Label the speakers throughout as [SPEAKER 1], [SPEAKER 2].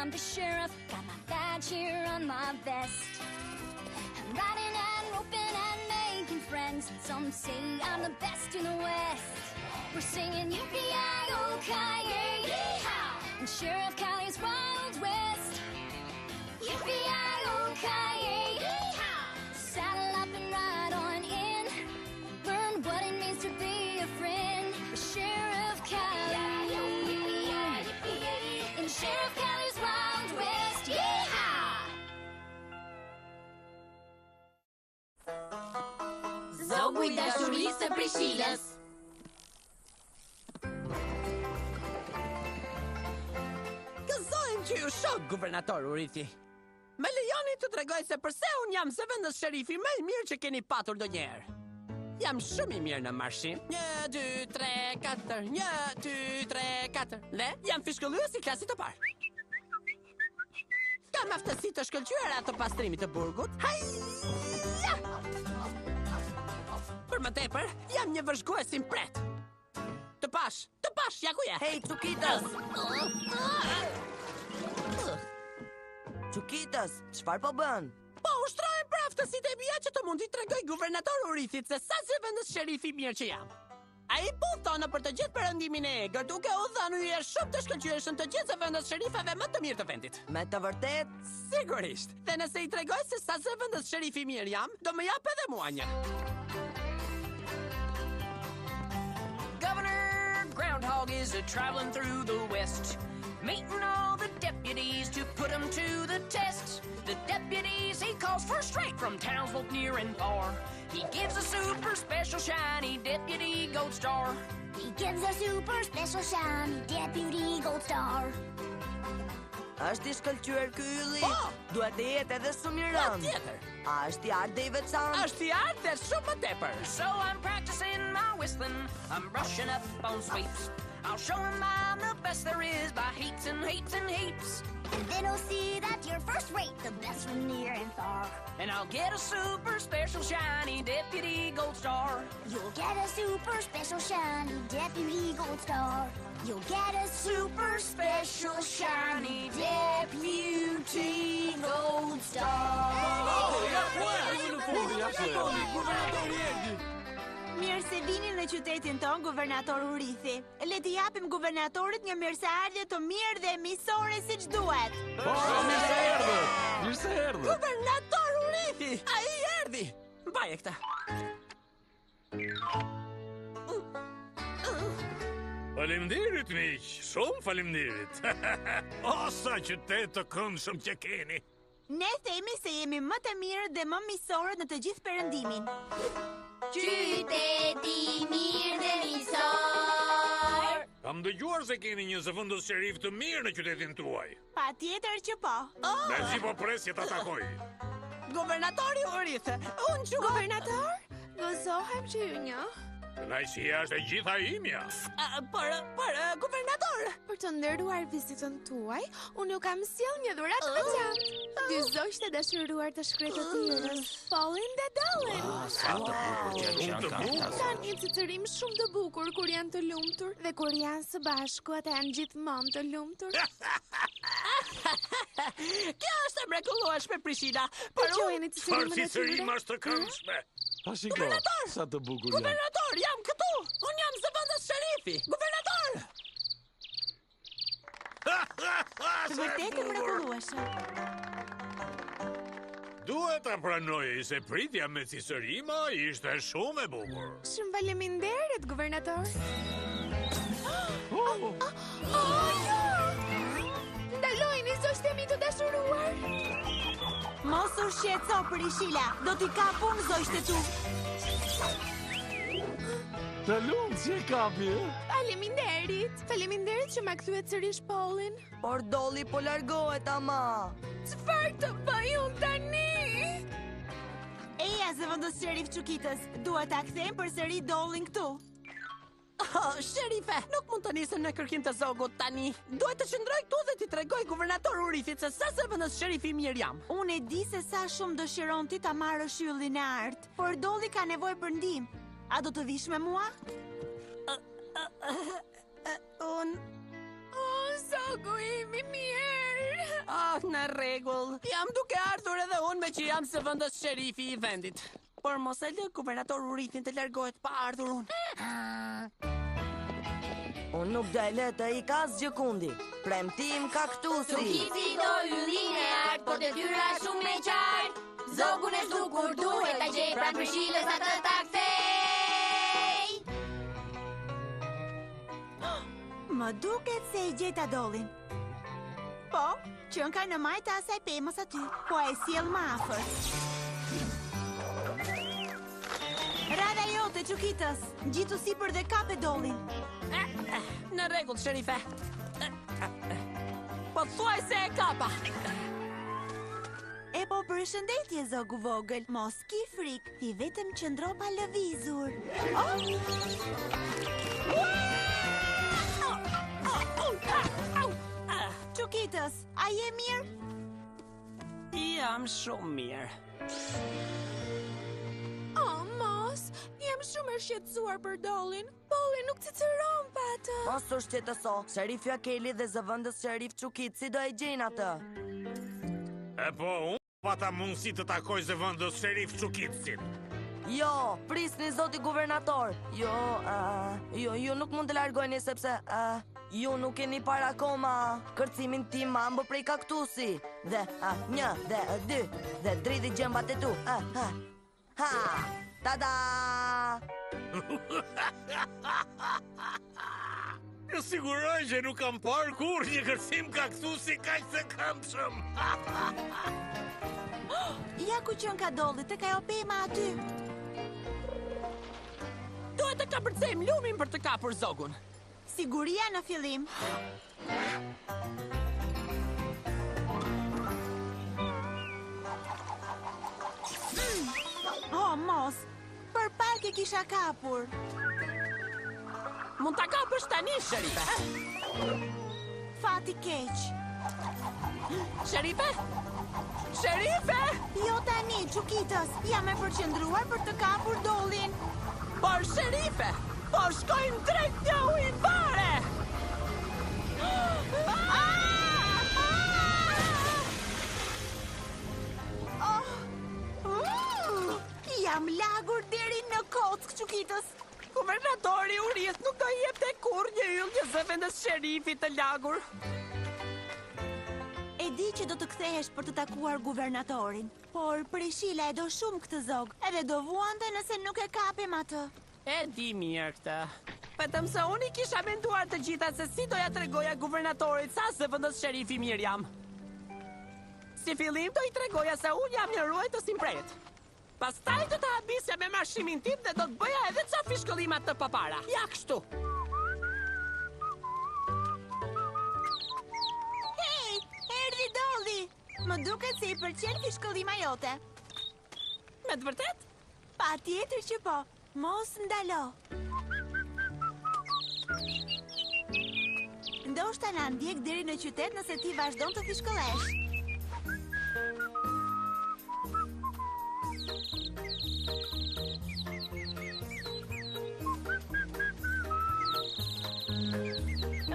[SPEAKER 1] I'm the sheriff, got my badge here on my vest. I'm riding and roping and making friends, and some say I'm the best in the West. We're singing yippee-i-oh-ki-yay, yeehaw! In Sheriff Callie's Wild West. Yippee-i-oh-ki-yay, yeehaw! Saddle up and ride on in. Learn what it means to be a friend. With Sheriff Callie. In Sheriff Callie's Wild West. Yeehaw!
[SPEAKER 2] Zogu i dashurisë së Prishilës.
[SPEAKER 3] Gëzohem që ju shoh, guvernator Urithi. Më lejoni të tregoj se përse unë jam zëvendës sherifi më i mirë që keni patur ndonjëherë. Jam shumë i mirë në marshim. 1 2 3 4 1 2 3 4. Dhe jam fishkëllyes i klasit të parë. Kam aftësi të shkëlqyera të pastrimit të burgut. Hajja! Për më tepër, jam një vëzhgues i mprehtë. Të pashë, të pashë, ja ku je.
[SPEAKER 4] Hej, Çukitës! Çukitës, çfarë po bën?
[SPEAKER 3] Po ushtrohem për aftësitë e mia që të mund t'i tregoj guvernator Urithit se sa zëvendës sherifi i mirë që jam. Ai po udhëton nëpër të gjithë perëndimin e egër duke u dhënë yje shumë të shkëlqyeshëm të gjithë zëvendës sherifave më të mirë të vendit.
[SPEAKER 4] Me të vërtetë?
[SPEAKER 3] Sigurisht. Dhe nëse i tregoj se sa zëvendës sherifi i mirë jam, do më japë edhe mua një.
[SPEAKER 5] Governor Groundhog is a traveling through the West, meeting all the deputies to put 'em to the test. The deputies he calls for straight from towns both near and far. He gives a super special shiny deputy gold star.
[SPEAKER 1] He gives a super special shiny deputy gold star.
[SPEAKER 4] Është i shkëlqyer ky ylli?
[SPEAKER 3] Po!
[SPEAKER 4] Duhet të jetë edhe shumë i rëndë.
[SPEAKER 3] Patjetër.
[SPEAKER 4] A është i artë dhe i veçantë?
[SPEAKER 3] Është i artë dhe shumë më tepër.
[SPEAKER 5] So I'm practicing my whistling, I'm brushing up on sweeps. I'll show him I'm the best there is by heaps and heaps and heaps.
[SPEAKER 1] And then he'll see that you're first rate, the best from near and far.
[SPEAKER 5] And I'll get a super special shiny deputy gold star.
[SPEAKER 1] You'll get a super special shiny deputy gold star. You'll get a super special shiny deputy gold star.
[SPEAKER 6] Mirë se vini në qytetin tonë, guvernator Urithi. Le t'i japim guvernatorit një mirëseardhje të mirë dhe miqësore siç duhet.
[SPEAKER 7] Po, mirë se erdhët. Mirë se erdhët.
[SPEAKER 3] Guvernator Urithi! Ai erdhi! Mbaje këtë.
[SPEAKER 8] Faleminderit miq, shumë faleminderit. o sa qytet të këndshëm që keni.
[SPEAKER 6] Ne themi se jemi më të mirët dhe më miqësorët në të gjithë perëndimin.
[SPEAKER 2] Qyteti i mirë dhe miqësor.
[SPEAKER 8] Kam dëgjuar se keni një zëvendës sherif të mirë në qytetin tuaj.
[SPEAKER 6] Patjetër që po.
[SPEAKER 8] Mezi po pres që ta takoj.
[SPEAKER 3] Guvernatori Urith, unë quhem...
[SPEAKER 9] Guvernator, gëzohem që ju njoh.
[SPEAKER 8] Kënaqësia është e gjitha imja.
[SPEAKER 3] A, Por, por, guvernator!
[SPEAKER 9] Për të nderuar vizitën tuaj, unë ju kam sjellë një dhuratë të veçantë. Dy zogjtë e dashuruar të shkretëtirës, Pollin dhe Dollin.
[SPEAKER 7] Sa të bukur që
[SPEAKER 8] Shumë të
[SPEAKER 7] janë
[SPEAKER 8] bukur.
[SPEAKER 9] Kanë një cicërim shumë të bukur kur janë të lumtur dhe kur janë së bashku ata janë gjithmonë të lumtur.
[SPEAKER 3] Kjo është e mrekullueshme Prishila, por unë...
[SPEAKER 9] Dëgjojeni
[SPEAKER 8] Çfarë
[SPEAKER 9] cicërimën e tyre.
[SPEAKER 8] cicërima është të këndshme.
[SPEAKER 7] Pa shiko, sa të bukur janë.
[SPEAKER 3] Guvernator, jam këtu! Unë jam zëvendës sherifi! Guvernator!
[SPEAKER 6] Të vërtetë e mrekullueshme.
[SPEAKER 8] Duhet ta pranoj se pritja me cicërima ishte shumë e bukur.
[SPEAKER 9] Shumë faleminderit, guvernator.
[SPEAKER 7] Oh,
[SPEAKER 9] Oh, jo! Ndalojini zogjtë e mi të dashuruar.
[SPEAKER 6] Mos u shqetëso Prishila, do t'i kap unë zogjtë e tu.
[SPEAKER 7] Të lumë që e kapi, e?
[SPEAKER 9] Faleminderit. Faleminderit që ma kthyet sërish Pollin.
[SPEAKER 4] Por Dolli po largohet ama.
[SPEAKER 9] Çfarë të bëj unë tani?
[SPEAKER 6] Eja, zëvendës sherif Çukitës, duhet ta kthejmë përsëri Dollin këtu.
[SPEAKER 3] Oh, sherife, nuk mund të nisem në kërkim të zogut tani. Duhet të qëndroj këtu dhe t'i tregoj guvernator Urithit se sa zëvendës sherifi i mirë jam.
[SPEAKER 6] Unë e di se sa shumë dëshiron ti ta marrësh yllin e artë, por Dolli ka nevojë për ndihmë. A do të vish me mua?
[SPEAKER 3] Unë
[SPEAKER 9] O, zogu im i mirë.
[SPEAKER 3] Në rregull. Jam duke ardhur edhe unë meqë jam zëvendës sherifi i vendit. Por mos e lë guvernator Urithin të largohet pa ardhur
[SPEAKER 4] unë. Unë nuk do e lë të ikë asgjëkundi. Premtim kaktusi.
[SPEAKER 2] Çukici do yllin e artë, por detyra shumë e qartë. Zogun e zhdukur duhet ta gjej pranë Prishilës atë ta kthej.
[SPEAKER 6] Më duket se e gjeta Dollin. Po, qenka në majë të asaj pemës aty, po e sjell më afër. Radha jote, Çukitës, ngjitu sipër dhe kape Dollin.
[SPEAKER 3] Në rregull, sherife. Pothuajse e kapa.
[SPEAKER 6] Epo përshëndetje, zogu vogël. Mos ki frikë, ti vetëm qëndro pa lëvizur. Oh! Çukitës, a je mirë?
[SPEAKER 3] Jam shumë mirë.
[SPEAKER 9] Oh, mos, jam shumë e shqetësuar për Dollin. Polli nuk cicëron pa atë.
[SPEAKER 4] Mos u shqetëso, sherifja Keli dhe zëvendës sherif Çukici do e gjejnë atë.
[SPEAKER 8] E po, unë pata mundësi të takoj zëvendës sherif Çukicin.
[SPEAKER 4] Jo, prisni zoti guvernator. Jo, uh, jo, ju nuk mund të largoheni sepse uh, ju nuk keni parë akoma kërcimin tim mambo prej kaktusi. Dhe, uh, një, dhe, dy, dhe dridhi gjembat e tu. Uh, uh. Ha! Tada!
[SPEAKER 8] Ju siguroj që nuk kam parë kurrë një kërcim kaktusi kaq të këndshëm.
[SPEAKER 6] Ja ku qenka Dolli, tek ajo pema aty.
[SPEAKER 3] Duhet të kapërcejmë lumin për të kapur zogun.
[SPEAKER 6] Siguria në fillim. Oh, mos! Për pak e kisha kapur.
[SPEAKER 3] Mund ta kapësh tani, Sherife.
[SPEAKER 6] Fat i keq.
[SPEAKER 3] Sherife? Sherife!
[SPEAKER 6] Jo tani, Çukitës. Jam e përqendruar për të kapur Dollin.
[SPEAKER 3] Por Sherife, po shkojmë drejt një ujëvare!
[SPEAKER 6] Oh! Uh! Jam lagur deri në kockë, Çukitës.
[SPEAKER 3] Guvernatori Urith nuk do i jepte kurrë një yll një zëvendës sherifi të lagur.
[SPEAKER 6] E di që do të kthehesh për të takuar guvernatorin, por Prishila e do shumë këtë zog, edhe do vuante nëse nuk e kapim atë.
[SPEAKER 3] E di mirë këtë. Vetëm se unë i kisha menduar të gjitha se si do ia tregoja guvernatorit sa zëvendës sherif i mirë jam. Si fillim do i tregoja se unë jam një ruajtës i mprehtë. Pastaj do ta habisja me marshimin tim dhe do të bëja edhe ca fishkëllima të papara. Ja kështu.
[SPEAKER 6] Hej, erdhi Dolli. Më duket se i pëlqen fishkëllima jote.
[SPEAKER 3] Me të vërtetë?
[SPEAKER 6] Patjetër që po. Mos ndalo. Ndoshta na ndjek deri në qytet nëse ti vazhdon të fishkëllesh.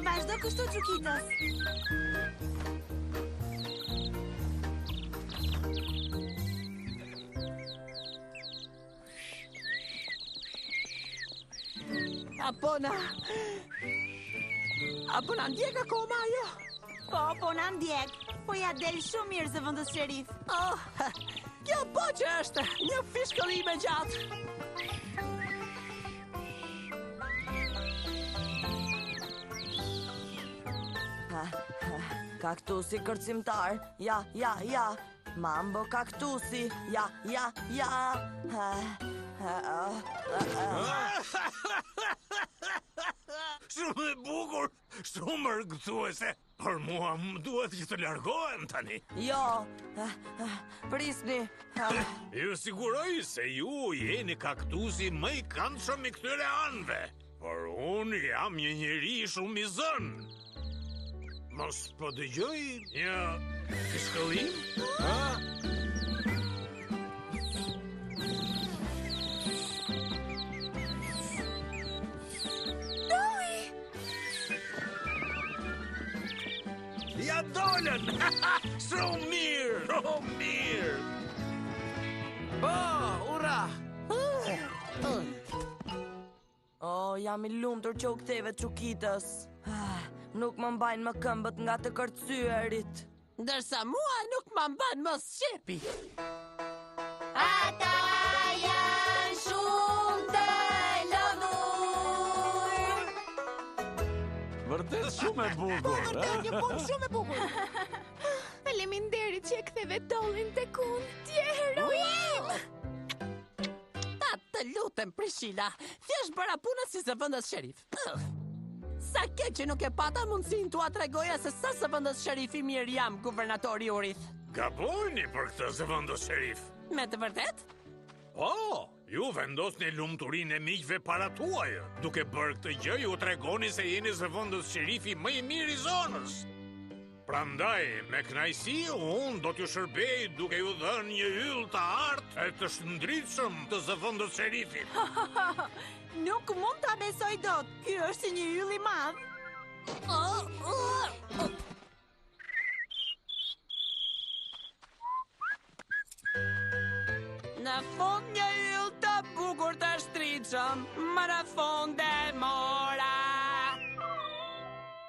[SPEAKER 6] Vazhdo kështu Çukitës.
[SPEAKER 3] A po na... A po na ndjek akoma ajo?
[SPEAKER 6] Po, po na ndjek. Po ia del shumë mirë zëvendës sherif.
[SPEAKER 3] Oh, kjo po që është një fishkëllimë e gjatë.
[SPEAKER 4] Ha, ha, kaktusi kërcimtar, ja, ja, ja. Mambo kaktusi, ja, ja, ja. Ha, ha, ha, ha.
[SPEAKER 8] Shumë e bukur, shumë argëtuese. Por mua më duhet që të largohem tani.
[SPEAKER 4] Jo, prisni.
[SPEAKER 8] Ju siguroj se ju jeni kaktusi më i këndshëm i këtyre anëve. Por unë jam një njeri shumë i zënë. Mos po dëgjoj një fishkëllimë? Ha?
[SPEAKER 6] Dolli!
[SPEAKER 8] Ja dolën! Shumë mirë, shumë mirë!
[SPEAKER 3] Po, ura!
[SPEAKER 4] Oh, jam i lumtur që u ktheve çukitës. Ah, Nuk më mbajnë më këmbët nga të kërcyerit.
[SPEAKER 3] Ndërsa mua nuk më mban më sqepi.
[SPEAKER 2] Ata janë shumë të lodhur.
[SPEAKER 7] Vërtet shumë e bukur,
[SPEAKER 6] Po, Vërtet
[SPEAKER 7] eh?
[SPEAKER 6] një punë shumë e bukur.
[SPEAKER 9] Faleminderit që e ktheve Dollin tek unë. Ti je heroi im.
[SPEAKER 3] Ta të lutem, Priscilla, thjesht bëra punën si zëvendës sherif. Sa keq që nuk e pata mundësinë t'ua tregoja se sa zëvendës sherif i mirë jam, guvernatori Urith.
[SPEAKER 8] Gabojni për këtë zëvendës sherif.
[SPEAKER 3] Me të vërtet?
[SPEAKER 8] Po, ju vendosni lumturinë e miqve para tuaj. Duke bërë këtë gjë, ju tregoni se jeni zëvendës sherifi më i mirë i zonës. Prandaj, me kënaqësi, unë do t'ju shërbej duke ju dhënë një yll të artë e të shndritshëm të zëvendës sherifit.
[SPEAKER 6] Nuk mund ta besoj dot. Ky është si një yll i madh.
[SPEAKER 3] Në fund një yll të bukur të shtritshëm, më në fund e mora.